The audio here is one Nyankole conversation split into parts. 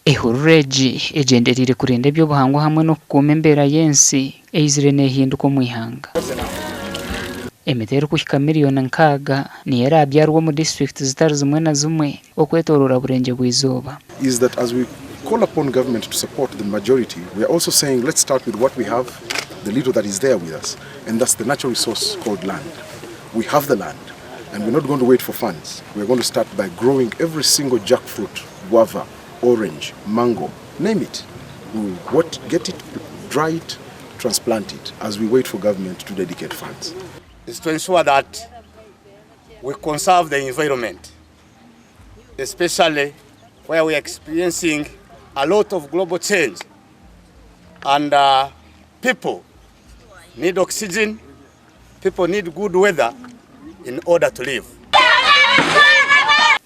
Ehururu egi egyendereire kurinda eby'obuhangwa hamwe n'okukuuma embeera y'ensi eizire neehinduka omu ihanga. Emiti erikuhika miriyoni nkaaga niyo eraabyarwe omu disiturikiti zitari zimwe na zimwe okwetooroora Burengyerwa-izooba. Is that as we call upon government to support the majority, we are also saying let's start with what we have, the little that is there with us, and that's the natural resource called land. We have the land and we're not going to wait for funds. We are going to start by growing every single jackfruit, guava, orange, mango, name it. We will what, get it, dry it, transplant it as we wait for government to dedicate funds. Is to ensure that we conserve the environment, especially where we are experiencing a lot of global change and people need oxygen, people need good weather in order to live.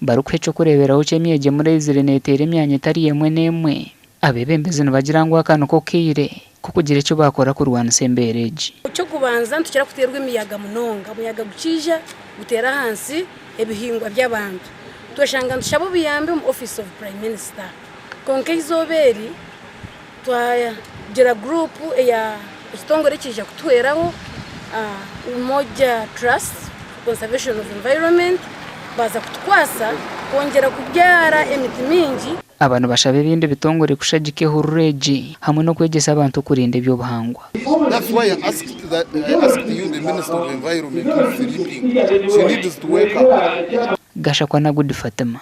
Barikuha eky'okureeberaho ky'emyegyemure eizire neeteera emyanya etari emwe n'emwe, abeebembezi nibagira ngu aka niko kaire k'okugira eki baakora kurwanisa embeera egi. Eky'okubanza nitukira kuteerwa emiyaga munonga, omuyaga gukiija guteera ahansi ebihingwa by'abantu tweshanga nitushaba obuyambi omu office of prime minister kwonka eizooba eri Twagira guruupu eya ekitongore ekiija kutuhweraho Umoja Trust for Conservation of Environment baaza kutukwasa kwongyera kubyara emiti mingi. Aba nibashaba ebindi bitongore kushagika ehururu egi hamwe n'okwegyesa abantu okurinda eby'obuhangwa. That's why I asked that I asked you the minister of environment who is sleeping she needs to wake up. Gashakwa na Good Fatima.